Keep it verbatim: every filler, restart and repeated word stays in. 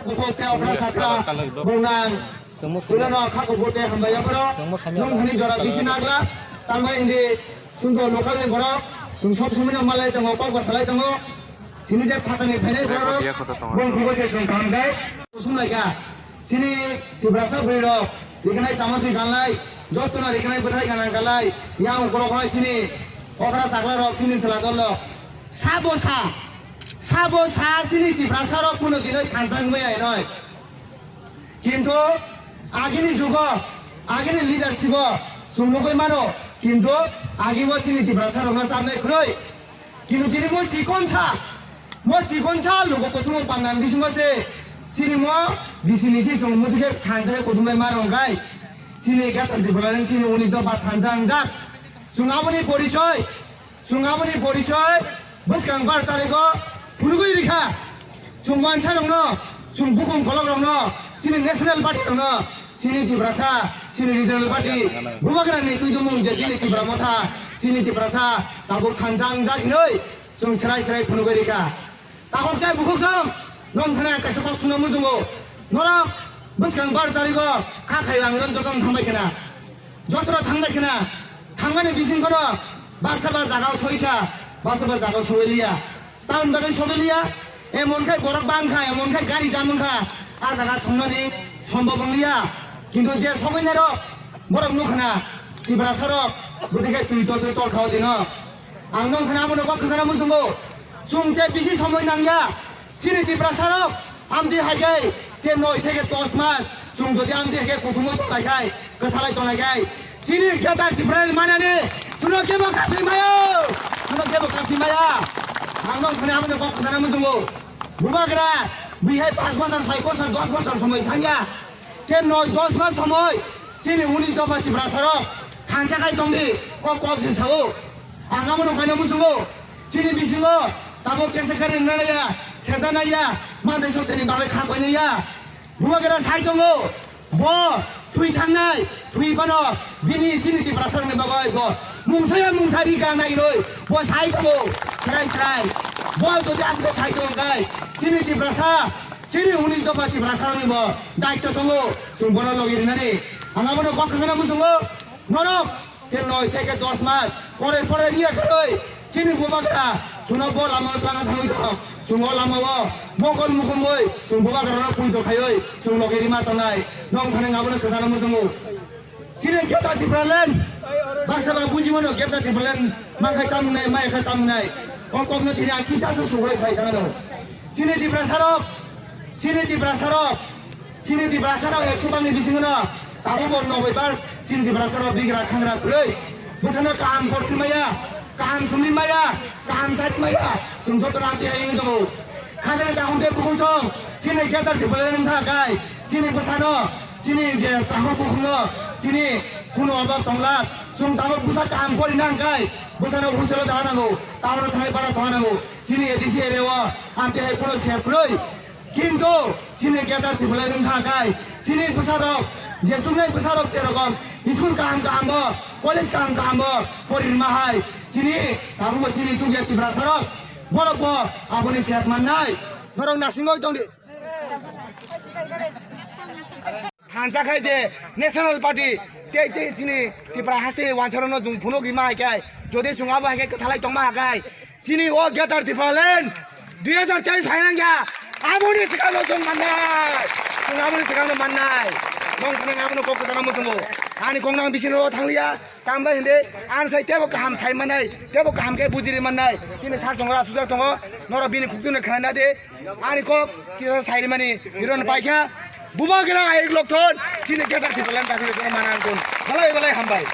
Bukhuk tei okra sakra, bungnang, Chwngmo samya. Kulano kha kubur tei hambai yapharo. Chwngmo samya. Nung thani jora bisi nagla, tangbai hindi, chwng to local ni borok, chwng sob somoi no malai tongo, kok bo salai tongo. Chini je phatani phainai borok, boni khugo se chwng kaham khe. Kuthum lai kha. Chini Tiprasa bwrwi rok, riknai sama thwi kanlai, jotono riknai bwthai kanang kanlai, yang ukorok hai chini okra sakla rok, chini chwla dol rok. Sabo sa, sabo sa chini Tiprasa rok kuno dinoi thansa wngwi ainoi. Kintu agini jugo, agini leadership o chwng nugwi mano, kintu agi bo chini Tiprasa rokno chamnai khwrwi. Kintu tini mo chikon sa, mo chikon sa lugo kuthumung pandang bisingo se chini mo bisi nisi chwng muthike thansa kuthumlai mano hwnkhe chini Greater Tipraland chini unis dopha thansa wngjak. Chwng aboni porichoi Chwng aboni porichoi bwskang bar tarikho phunugwi rikha. Chwng wansa rokno, chwng bukhum kolok rokno, chini national party rokno, chini Tiprasa, chini regional party, bubagra ni tuidumung je bini Tipra Motha, chini Tiprasa tabuk thansa wngjak hinwi chwng serai serai phunugwi rikha. Takhuk tei bukhuk song, nong thani ang kaisa kok sungna muchungo. Norok bwskang bar tarikho kha khai ang iron jotono thangbai khna. Jotono thangbai khna. Thangmani bising khono baksa ba jagao soikha, baksa ba jagao soiliya. Tamoni bagwi soiliya, emon khai borok bangkha, emon khai gari jam wngkha, a jaga thangmani sombhob wngliya. Kintu je soinai rok borok nukhna, Tiprasa rok bwtwi khai twi totwi tolkha o dino. Ang nong thani abono kok kwchana muchungo. Chwng je bisi somoi nangya. Chini Tiprasa rok amtwi hai khe te noi theke dos mas chwng jodi amtwi hai khe kuthumui tonglai khai, kwthalai tonglai khai, chini Greater Tipraland manani chwngno kebo kasui maya, chwngno kebo kasui maya. Ang nong thani abono kok kwchana muchungo. Bubagra bihai panch bosor, soi bosor, dos bosor somoi sanya. Te noi dos mas somoi chini unis dopha Tiprasa rok thansa khai tongdi, o kok se sao. Ang amo no kaina muchungo, chini bisingo tabuk kesa kari nalaya, seja naya, mantai sokteni bagwi kha koinaya. Bubagra sai tongo, bo thwi thangnai, thwi phano bini chini Tiprasa rokni bagwi bo mungsaya mungsa ri ka nai roi, bo sai tongo, srai srai. Bo jodi aswk sai tongo kai, chini Tiprasa Chini unis dopha Tiprasarokni bo daitto tongo, chwng bono logi rinani. Ang abono kok kwchana muchungo, norok te noi theke dos mas poroi poroi wngya kwrwi chini bubagra chwngno bo lamao twlangna thangwi tong. Chwng o lamao mokol mukhumwi chwng bubagrano puito khaiwi chwng logi rima tongnai. Nong thani ang abono kwchana muchungo. Chini Greater Tipraland, baksa ba buji mano Greater Tipraland, mankhai tamnai, maya kha tamnai. O kokno tini ang kisa se sugoi sai thangano. Chini Tiprasarok, chini Tiprasarok, chini Tiprasarok ekso bangni bisingono tabuk bo noboi bar chini Tiprasarok bigra khangra kwrwi. Bwsano kaham kothir maya, kaham sumli maya, kaham sari maya, chwng joto rang tiyai wngwi tongo. Khajani dakhung tei bukhung song, chini Greater Tipraland wngkha kai, chini bwsano, chini je takhuk bukhungno, chini kunu obab tongla, chwng tabuk bwsa kaham pori nang kai, bwsano hostel-o tana nango, town-o thangwi bara tongna nango, chini A D C area-o amtwi hai kuno sep kwrwi. Kintu chini Greater Tipraland wngkha kai, chini bwsarok, je chuknai bwsarok jerokom school kaham kaham bo, college kaham kaham bo pori rwma hai, chini tabukbo chini chukya Tiprasarok, borokbo aboni sep mannai. Norok nasingwi tongdi. Thansa khai je National Party tei tei chini Tipra hasteni wansarokno chwng phunukgwi ma hai khe, jodi chwng abo hai khe kwthalai tongma hai khe, chini o Greater Tipraland dui hajar teis phainang ya, aboni swkangno chwng mannai, chwng aboni swkangno mannai. Nong thani abono kok kwchana muchungo, ani kok nang bisingno thangliya. Tambai hwndi, ang sai tebo kaham sai mannai, tebo kaham khe bujiri mannai. Chini sar songra sujak tongo, norok bini khukdino khna nadi. Ani kok kisa sai rimani hiron paikha. Bubagra ayuk lokthon, chini Greater Tipraland kaisa jotono mana ang kun. Belai belai hambai.